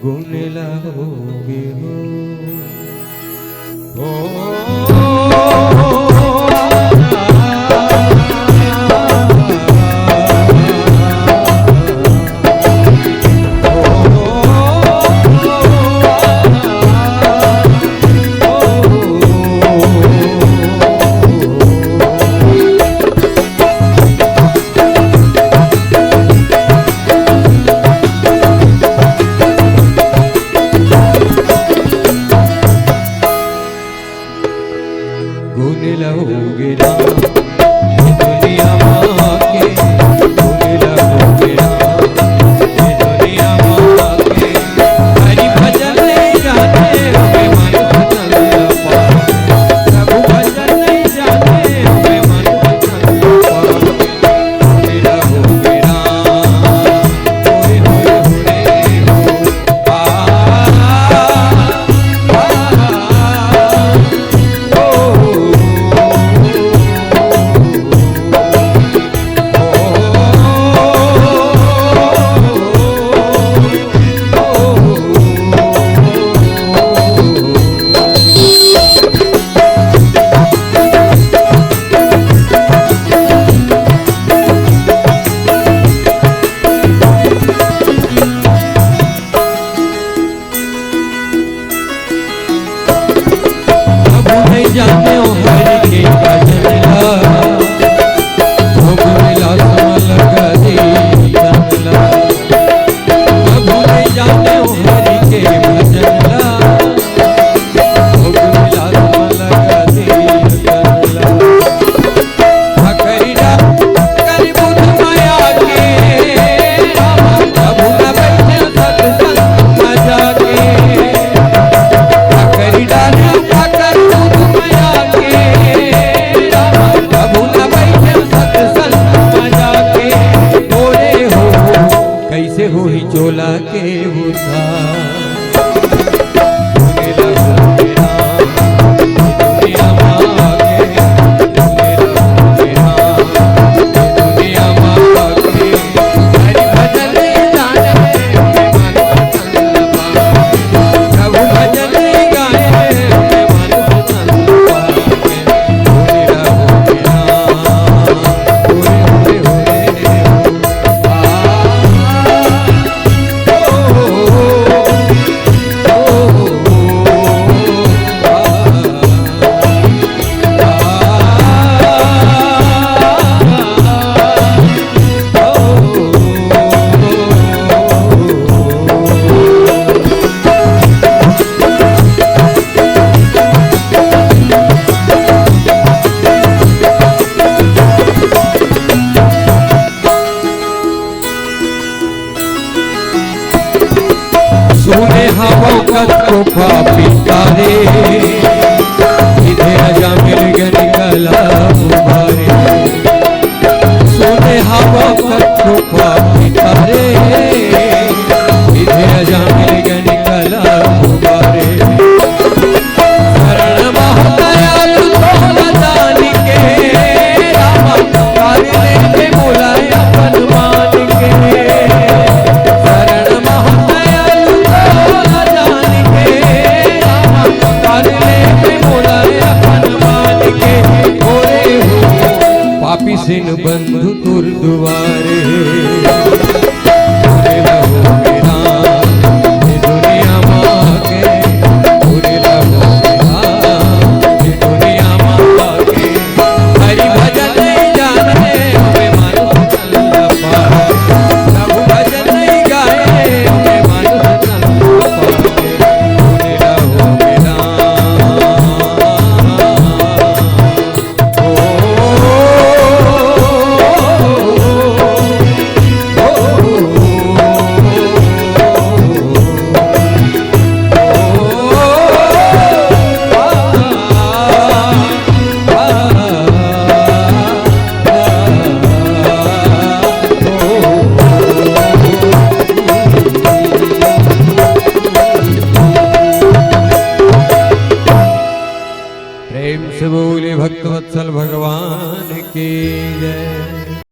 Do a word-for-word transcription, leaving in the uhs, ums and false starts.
गुन ला होगे हो। ओ, गुन लहू गिरा दुनिया मा के, गुन लहू गिरा दुनिया मा के। हरि भजन नहीं जाने, हमें मन भजन पावे। प्रभु भजन नहीं जाने, हमें मन भजन पावे। गुन लहू गिरा, होए, होए, होए, हो। आ, आ, आ, आ। अब नहीं जाने ओ हरि के भजन ला, भोग विलास में लगा दे तन ला। अब नहीं जाने ओ हरि के भजन ला, भोग विलास में लगा दे तन ला। हकरिया कर बुध माया के, प्रभु न बैठे सत्संग में जाके। हकरिया कर बुध माया के, प्रभु न बैठे सत्संग में जाके। बोले हो, कैसे होही चोला के उद्धार? सुने हवो कतको पापी तारे, सीधे आजा मिल गन गला उभारे। सुने हवो कतको पापी तारे,